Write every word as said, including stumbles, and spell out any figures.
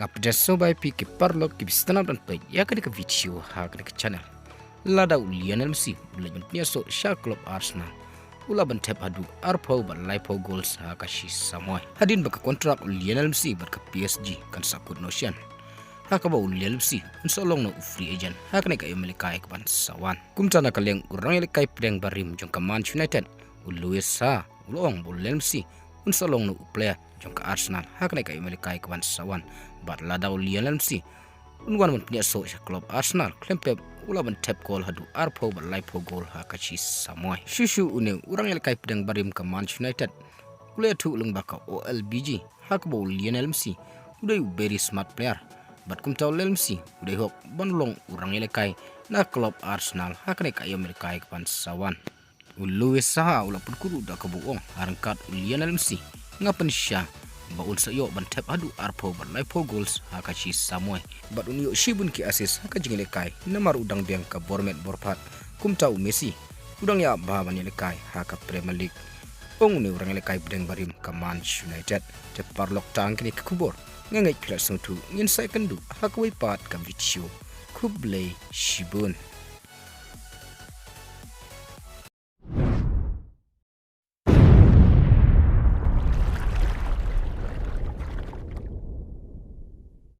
Pdiang sngewbha ïa phi ki paralok kiba sdang ban peit ïa kane ka video ha kane ka channel. Lada u Lionel Messi u leit ban pynïasoh sha club Arsenal, u lah ban thep haduh arphew bad laiphew goals ha ka shi samoi. Hadien ba ka kontrak u Lionel Messi bad ka P S G kan sa kut noh shen, ha kaba u Lionel Messi un sa long noh u free agent ha kane ka ïoh ïalehkai ka ban sa wan. Kumta na ka liang u rangïalehkai pdeng barim jong ka Man United, u Louis Saha, u la ong ba u Lionel Messi un sa long noh u player jong ka Arsenal ha kane ka ïoh ïalehkai ka ban sa wan. Bad lada u Lionel Messi un wan ban pynïasoh sha club Arsenal, khlem pep u lah ban thep goal haduh arphew bad laiphew goal ha ka shi samoi. Shuh shuh une u rangïalehkai pdeng barim ka Man United u la ïathuh lyngba ka O L B G ha kaba u Lionel Messi u dei u very smart player. Bad kumta u Lionel Messi u dei hok ban long u rangïalehkai na club Arsenal ha kane ka ïoh ïalehkai ka ban sa wan. U Louis Saha u la pynkut ruh da kaba u ong, ha ryngkat u Lionel Messi nga pynshai ba un sa ïoh ban thep haduh arphew bad laiphew goals ha ka shi samoi. Bad un ïoh shibun ki assist ha ka jingïalehkai namar u dang biang ka bor met bor phad. Kumta u Messi u dang ïa bha ban ïalehkai ha ka Premier League. Ong une u rangïalehkai pdeng barim ka Man United. Te paralok, tang kine ki khubor. Nga ngeit phi la sngewthuh, ngin sa ïakynduh ha kawei pat ka video. Khublei shibun.